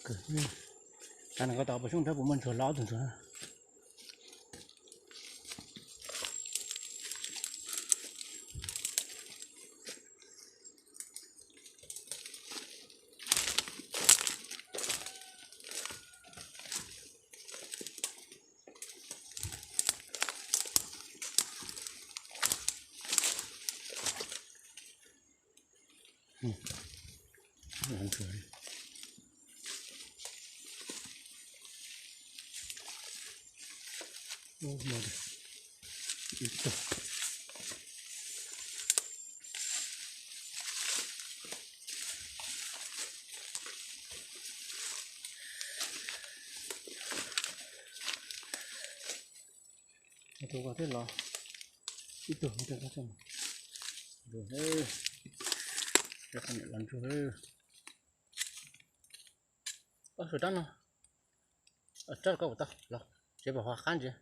Kawg, tas no koj tau puas xyoob nrab puas muaj ntsuag loj tug ntsuag. Tus ko twb los ib tug ntawd, tus ntawd los ntsuag. Ob, sawv rab no, rab ko tau los, tsev pom ho qab ntsis.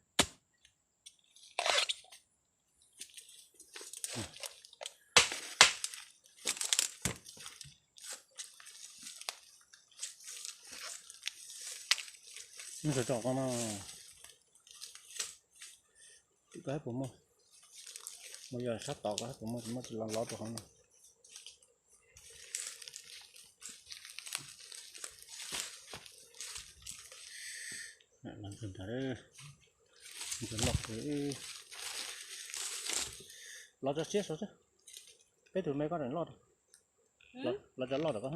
Ntsuag tso ko no, tim ko puas muaj, mus yog sab tom ko puas muaj, tsis muaj tsis los lov rau hauv no. Los ntsuag ntag, ntsuag loj kawg. Los tso siab saud xwb, peb tug me koj tseem loj, los tso loj rau koj.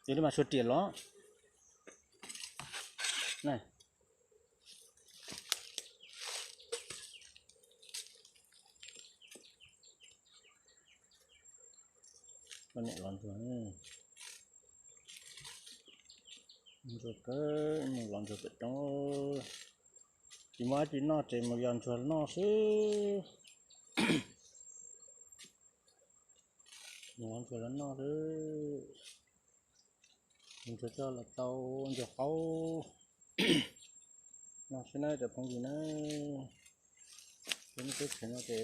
Ces li mas suav riam los. Koj niam los ntsuag, ntsuag kawg, mus los ntsuag pem roob. Tsis muaj dab tsi noj ces mus yos ntsuag noj xwb. Mus los ntsuag los noj xwb. Mus ntsuag coj los tau ntsuag qaub noj xwb na cov phooj ywg na. Peb lub teb chaws no ces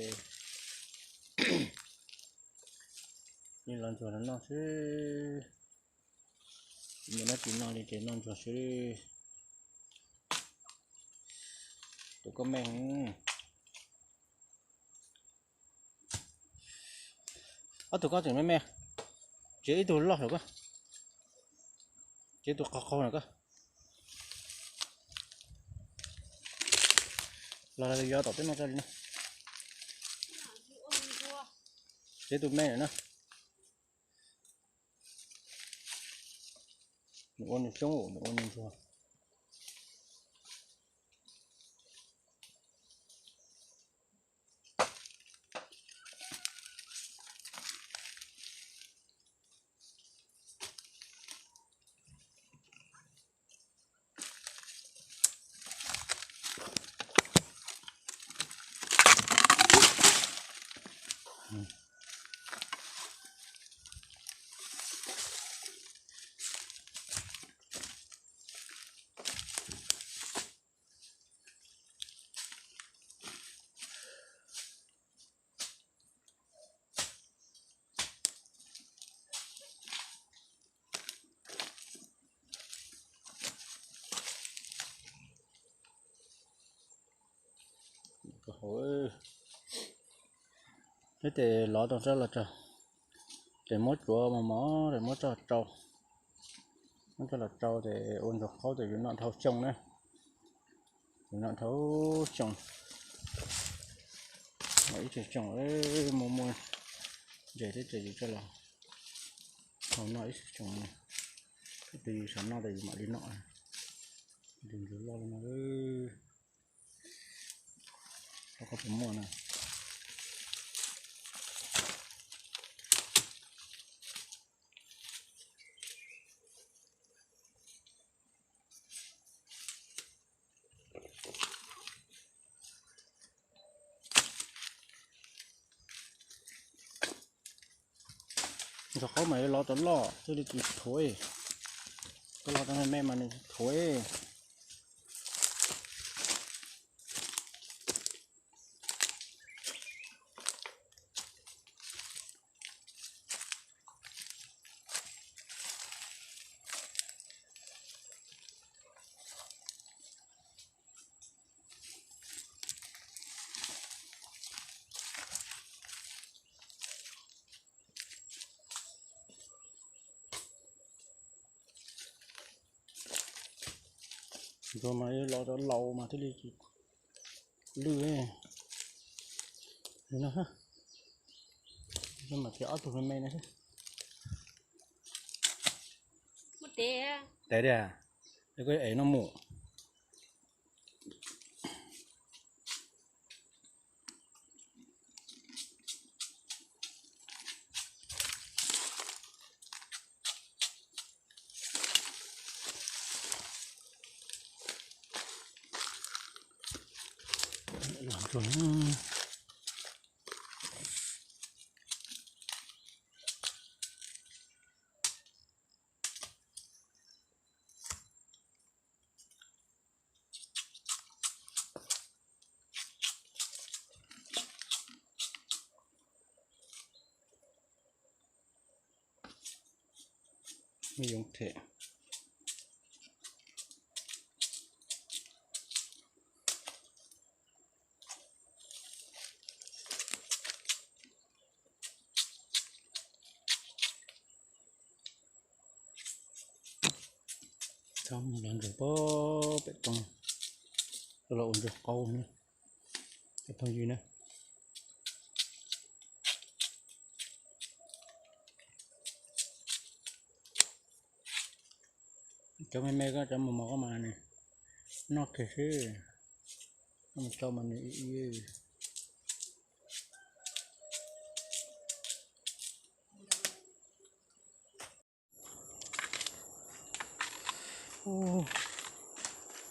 yeej los ntsuag los noj xwb. Tsis muaj dab tsi noj li ces noj ntsuag xwb. Tus koj me, ob tug koj tseem me me, tsev ib tug loj lawm koj, tsev tus qaug qaug lawm koj. Los yos tom teb no tso li no. Tsev tus me lawm na. Nws ua nws xyoob, nws ua nws ntsuag. Neb tes lov tau sab los tso, ces muab tsuav mos mos ces muab tso rau, muab tso los rau ces ua ntsuag qaub ces yus noj dhau xyoo na, yus noj dhau xyoo. Ib txhia xyoo muaj muaj ntses thiab ces yus coj los hau noj ib txhia xyoo, ib tus yus xav noj ces yus mam li noj. Tus ntsuag loj li no, koj puas muaj na. Ntsuag qaub mas yuav lov tau loj thiaj li tsis thuav, koj lov tau me me mas nws thuav. Ntsuag mas los rau laus mas thiaj li tsis lwj li no. Mas tias ob tug me me no xwb. Muaj tes. Tes tiag, es koj ev no mus. Me yoov them. Coj mus los ntsuag pem toj, los ua ntsuag qaub na, cov phooj ywg na. Cov me me koj cov mos mos koj mas noj kiag xwb, koj mus tso mas nws ib ib.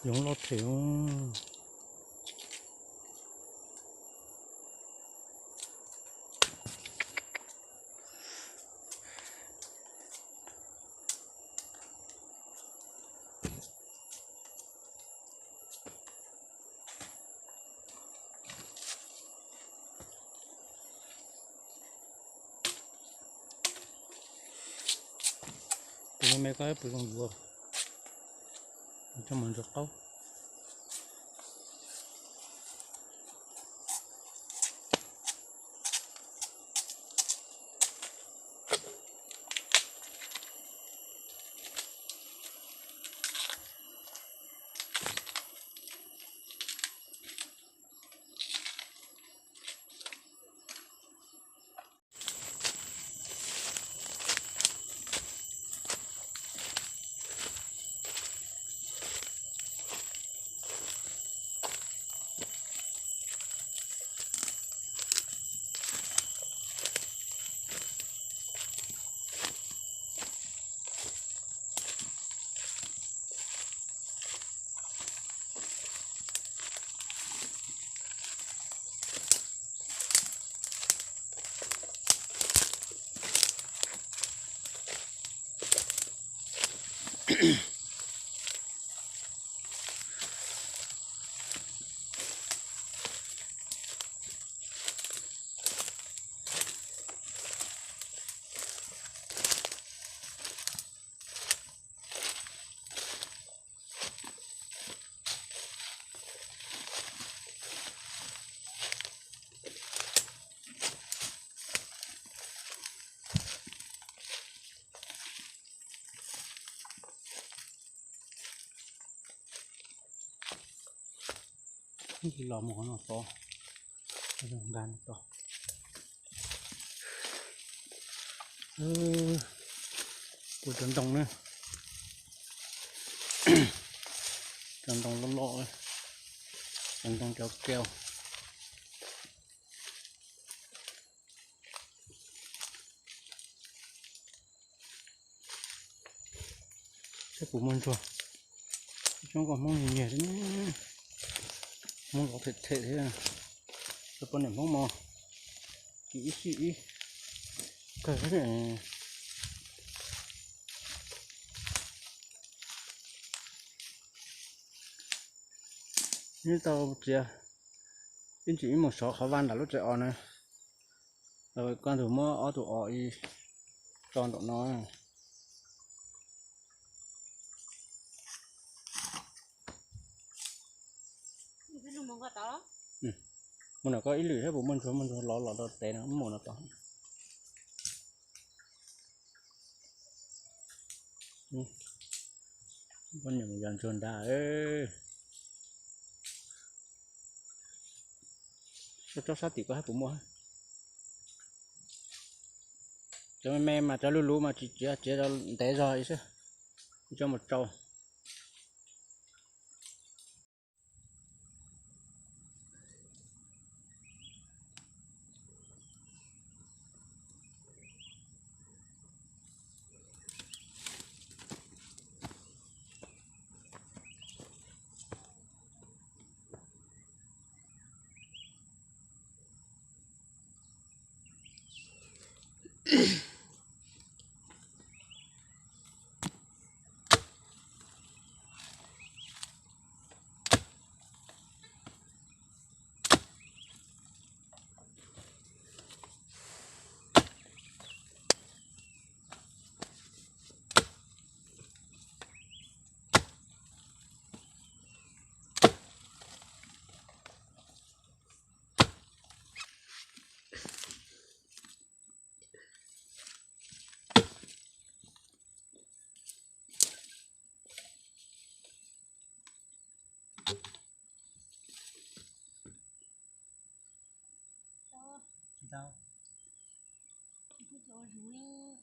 Yoov loj them. Tus me me koj puas zoo yuav, coj mus ntsuag qaub. Los mus qhov no tod, nkag no tod. Kuv cov ntoo na, cov ntoo loj loj, cov ntoo cov keo. Saib puas muaj ntsuag. Xyoob koj Hmoob nyiag nyiag thiab, Hmoob zov them them thiab. Cov poj niam Hmoob mos, kim ib sij ib kawg thiab. Nws tau txiav ib ntsis ib mus sov qhov vaj nram lub tsev os na. Koj tus muab ob tug os ib tso nraum no. Mus nram koj ib lwm thiab puas muaj ntsuag, muaj ntsuag los los rau tes no mus no tod. Poj niam mus yos ntsuag nrad. Tsob sab tim ko hab puas muaj? Cov me me mas cov luv luv mas tsis txiav, txiav ntev zog xwb. Kuv coj mus tsau. Tsis tau. Ua zuv li.